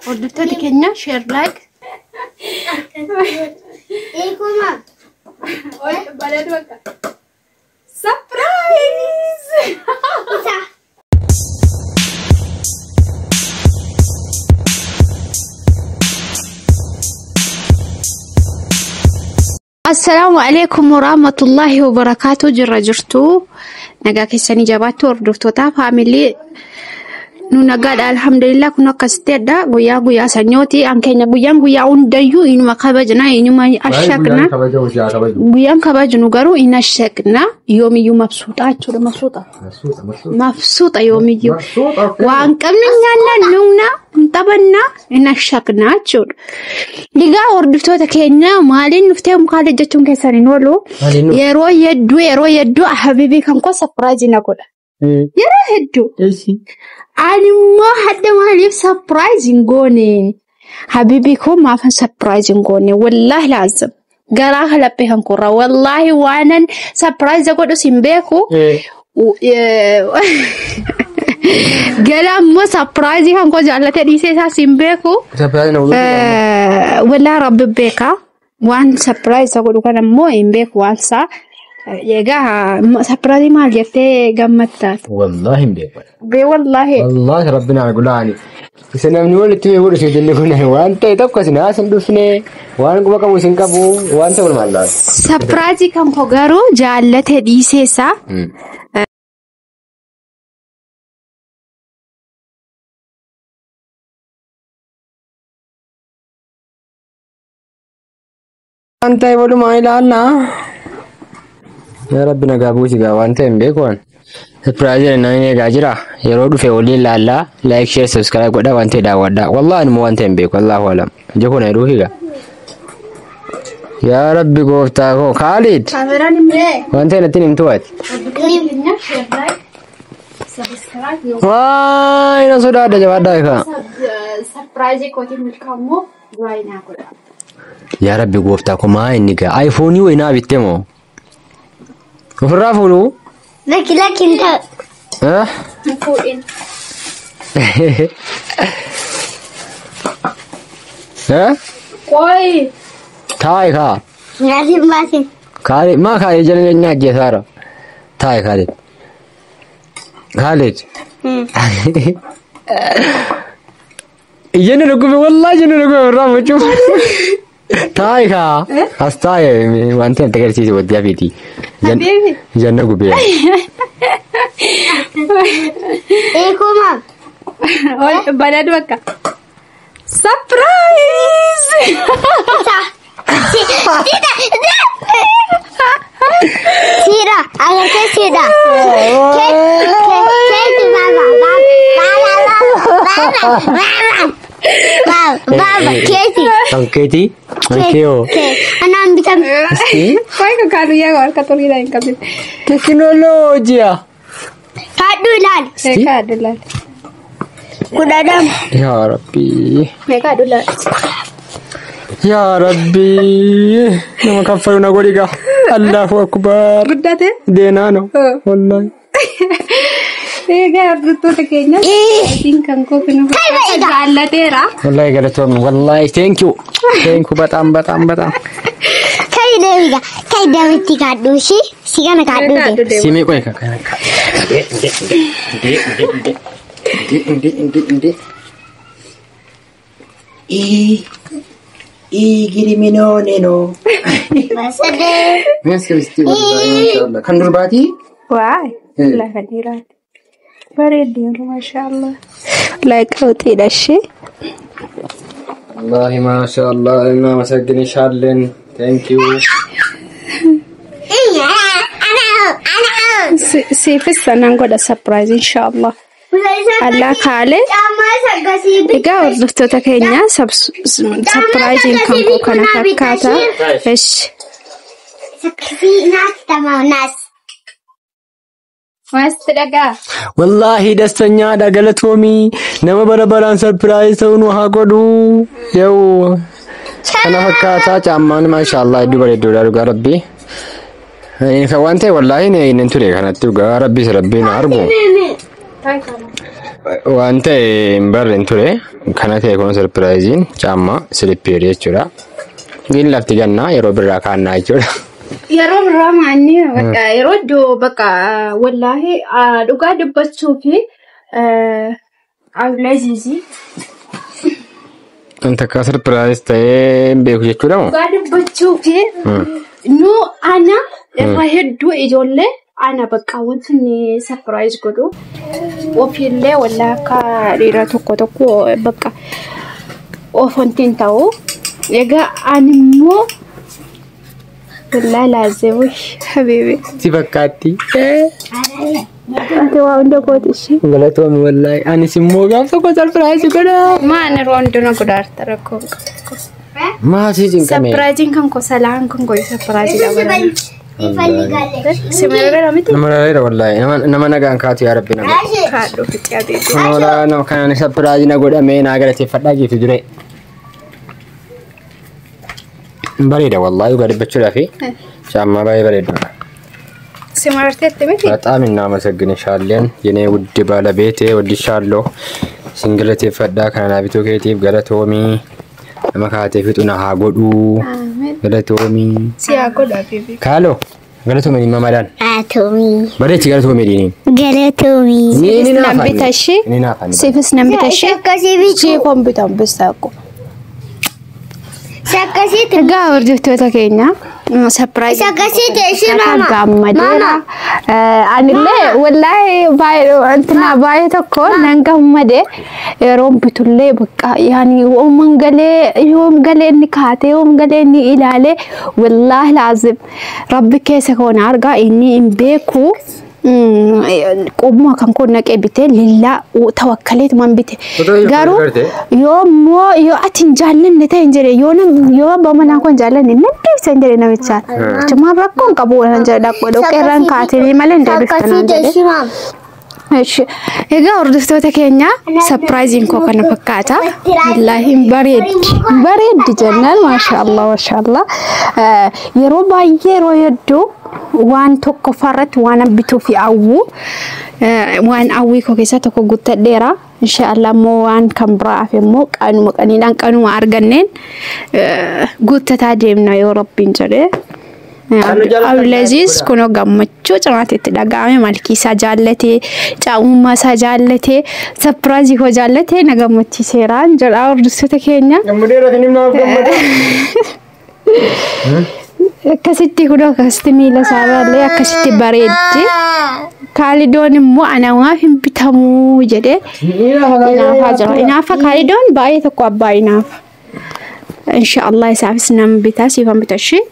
Hordoftoonni keenya share like. Eekuma. Bareedu akka. Surprise! Isa. Assalaamu alaikum warahmatullahi wabarakaatu. Jirra jirtu, nagaa keessanii jabaattu? Hordoftoota family, nu nagaadha, alhamdulillah. Kun akkasitti adda guyyaa guyyaa sanyooti an keenya guyyaan guyyaa hundayyuu inuma kabajna, inuma ashaqna. Kabajamu si haa kabaju. Guyyaan kabajnu garuu in ashaqna, yoomiyyuu mabsuuxa jechuudha, mabsuuxa mabsuuxa yoomiyyuu. Waan qabnu nyaanna, nugna, hin taphanna, hin ashaqna jechuudha. Egaa hordoftoota keenya, maaliin dhuftee mukaalee jechuun keessan hin oolu. Maaliin dhufte? Yeroo hedduu, yeroo hedduu habibii kan koo surprise na godha. Yeroo hedduu. Ani immoo hadda maaliif surprise hin goone? Habibii koo maafan surprise hin goone? Wallaahi laazim. Garaa halaphee kan korraa wallaahi waanan surprise godhus hin beeku. Gara immoo surprise kan koo jaallatee dhiisee isaas hin beeku. Surprise na godhu. Wallaahi rabbi beeka. Waan surprise godhu kana immoo hin beeku waan isaa. Egaa surprise maal jettee gammadtaa? Wallaahi hin beeku. Bee wallaahi. Wallaahi rabbi naa gulaani. Isa namni walitti mee godhu jenne kun waan ta'e tokko isin haas hin dhufne, waan quba qabu isin qabu, waan ta'e walumaan laala. Surprise kan koo garuu jaallatee dhiisee isaa. Waan ta'e walumaan ilaallaa. Yaa rabbi nagaa buusi gaa, waan ta'e hin beeku waan. Surprise namni eegaa jira. Yeroo dhufe waliin ilaallaa. Like, share, subscribe godhaa, waan ta'e daawwadhaa. Wallaahi anuma waan ta'e hin beeku. Allahu alam. Ija kun heduu higa. Yaa rabbi gooftaa koo Kaalid. Kaameraan immoo Waan ta'e natti himtu waati. keenya share, like, subscribe. Waa ina sodaadha, jabaadhaa egaa. Surprise kootiin milkaa'ummoo du'aa naa godha. Yaa rabbi gooftaa koo, maa inni gaa iPhone wayii naa bitte moo? Ofirraa fuudhuu? Lakki, lakki, hin ta'u. Eh? Hin fuudhin. Eh? Qoy. Taa'i kaa. Nyaati hin baasin. Kaalid maa Kaalid jala inni ajjeesaara. Taa'i Kaalid. Kaalid. Ijjanni dhukkube, wallaahi ijjanni dhukkube ofirraa fuudhuu. Taa'i kaa. As taa'i, wanti natti agarsiise waddi hafiiti. Habibi. Ijjanna gubee. Eekuma. Bareedu akka. Surprise! Isa. Siidha. Siidha. Agartee siidha. Keeti baba. Baba. Baba. Baba. Baba. Keeti. Kan keetii? Kan kee hoo? Anaan bitam. Qoy kan yaa harka xuriidhaa hin qabin. Tekinooloojiyaa. Kaadhu ilaali. Meeqa ilaali? 12. Yaa Rabbi. Meeqa ilaali? Yaa Rabbi. Nama kaffalu na godhi gaa. Allahu akbar. Guddate? Deenaano. Wallahi. Egaa hordoftoota keenya, isiin kan koo kana jaallateera. Wallahi galatoomni. Wallahi thank you. Thank you በጣም በጣም በጣም. Kai deemiga. Kai deemitti kaadhu ishii. Si kana kaadhu deemi. Simee qoy kan kana. Inde inde inde inde inde inde inde. I I no. Masadee. Mees wallahi mashallah. Kan durbaatii? Waay. Lafa dhiiraati. Bareeddi maashaallah. Like qawxiidha ishee. Wallahi mashallah እናመሰግንሻለን። Thank you. Siifis sanaan godha surprise inshaallah. Allah kaalee. Egaa hordoftoota keenya, surpriseiin kan koo kana fakkaata. Eshi. Naas. Waasti dhagaa. Wallaahi dastanyaadha, galatoomii. Nama bara baraan surprise ta'uu nu haa godhu. Yoo kana fakkaataa caammaan maashaallah hedduu bareedduudha, dhugaa rabbii. Kan waan ta'e wallaahi hin ture kanatti dhugaa rabbis rabbiin argu. Waan ta'e hin barre hin ture. Kana ta'e kun sarpiraayiziin caammaa silippeerii jechuudha. Gin lafti gannaa yeroo birraa kaannaa jechuudha. Yeroo birraa maanni bakka yeroo iddoo bakka wallaahi dhugaa dubbachuu fi Abdulaziz Wanta akka sarpiraayiz ta'ee hin beeku jechuudha moo? Dhugaa dubbachuu fi nu ana irra hedduu ijoollee ana bakka wanti inni sarpiraayiz godhu ofiillee wallaahi akka dhiira tokko tokko bakka of wanti hin ta'u. Egaa ani immoo wallaahi laazee habiibi. Si fakkaatti. Ati waa hunda kooti ishee. Galatoomi wallaahi anis immoo gaaf tokko sarpiraayiz godha. Maan yeroo hundinuu godhaarta rakkoo hin qabu. Maasii cinqame. Sarpiraayiziin kan koo salaan kan koo sarpiraayizii qaba. Si marareera miti? Nama marareera wallaahi nama nagaan kaatu yaa rabbi nama. Kaadhu fixee habiibi. Kunoola nama kanaan sarpiraayizii na godhamee naa galateeffadhaa geetu jire. Bareeda wallaahi dhugaa dubbachuudhaaf caammaa baay'ee bareedudha. Si mararteetti miti? በጣም እናመሰግንሻለን የኔ ውድ ባለቤቴ፣ ወድሻለሁ። ሲንገለቴፈዳ ከነና ቢቶ keetiif galatoomi. Nama kaatee fixu na haa godhu. Galatoomi. Si haa godhu habiibi. Kaaloo galatoomi dhimma madaan. Atoomi. Bareechi galatoomi dhiini. Galatoomi. Ni Nan naafani. bita ishee. Ni naafani. Siifis nan bita ishee. Akkasii bitu. Siifon bitan bisaaqu. Akkasii Egaa hordoftoota keenya sarpiraayizii Akkasii teessee maama. gammadeera. Anillee wallaahi baay'ee baay'ee tokko nan gammade yeroo bitullee bakka yaani yoom galee yoom galee inni kaatee yoom galee inni ilaalee wallaahi laazim rabbi keessa koona argaa inni hin beeku. Qommoo kan koo naqee bitee lillaa tawakkaleetumaan bite. Garuu yoo immoo yoo ati hin jaallanne ta'e hin jedhe yoo yoo abbaa manaa koo hin jaallanne nan deebisa hin jedhe namichaan. Achumaan rakkoo hin qabu nan jedhe dhoqqee irraan kaatee malee hin deebiftu nan jedhe. Egaa hordoftoota keenya sarpiraayiziin koo kana fakkaata. Wallaahi bareeddi. Bareeddi jennaan maashaallah maashaallah. Yeroo baay'ee yeroo hedduu waan tokkoffaarratti waan bituu fi hawwu waan hawwii koo keessaa tokko guuttadheera. Inshaallah immoo waan kan biraa hafe immoo qanuma qaniidhaan qanuma arganneen guuttataa deemna yoo rabbiin jedhee. Abdulaziz kunoo gammachuu cimaatti itti dhaga'ame malkii isaa jaallatee caamummaa isaa jaallatee sarpiraayizii koo jaallatee na gammachiiseera jedha hordoftoota keenya. Gammadeera kan himnaaf gammade. Akkasitti kunoo akkasitti miila isaarraallee akkasitti bareeddi. Kaalidoon immoo anamaaf hin bitamuu jedhee inaafaa jira. Inaafa kaalidoon baay'ee tokko abbaa inaafa. Inshaallah isaafis nan bitaa siifan bita ishee.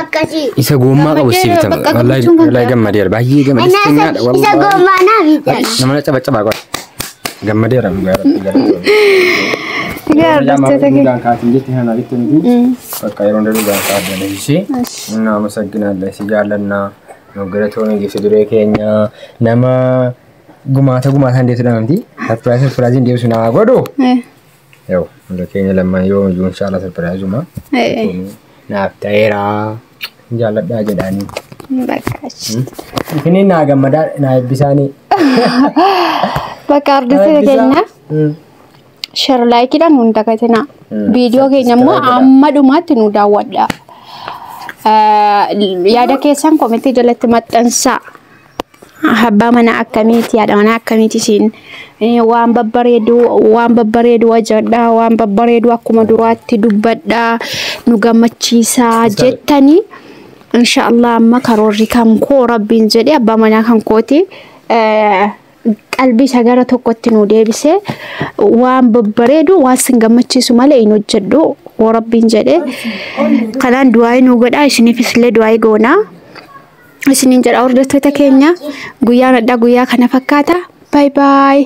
Akkasii. Isa gommaa qabu siif bitama. Wallaahi gammadeera baay'ee gammadeera. Isa gommaa naa bita. Nama na cabacabaa godha. Gammadeera dhugaa rabbi galatoomi. Egaa hordoftoota keenya. Dhugaan kaatiin jetti kana jetti miti. Bakka yeroo hunda dhugaan kaaddan ishee. እናመሰግናለን si jaallanna nu galatoomii geessu duree keenya nama gumaata gumaata hin deemtu sarpiraayizii sarpiraayizii hin deemsu naa godhu. Yoo hunda keenya lamaan yoo iyyuu inshaalla sarpiraayizuma. Naaf ta'eera jaalladhaa jedhaanii. Bakka Isiniin naa gammadaa naa eebbisaanii. Bakka hordoftoota keenya. Share laayikiidhaan nu hin dagatinaa. Viidiyoo keenya immoo amma dhumaatti nu daawwadhaa. Yaada keessan komentii jalatti maxxansaa. Abbaa manaa akkamiiti? Haadha manaa akkamiiti isin? Waan babbareedu waan babbareedu hojjedhaa waan babbareedu akkuma duraatti dubbadhaa nu gammachiisaa jettanii. Inshaallah amma karoorri kan koo rabbiin jedhee abbaa manaa kan kooti. Qalbii isa gara tokkotti nu deebisee waan babbareedu waan sin gammachiisu malee hin hojjedhu rabbiin jedhee. Kanaan du'aa nu godhaa isiniifis illee du'aa goonaa. Isiniin jedha hordoftoota keenya guyyaan addaa guyyaa kana fakkaata. Baay baay.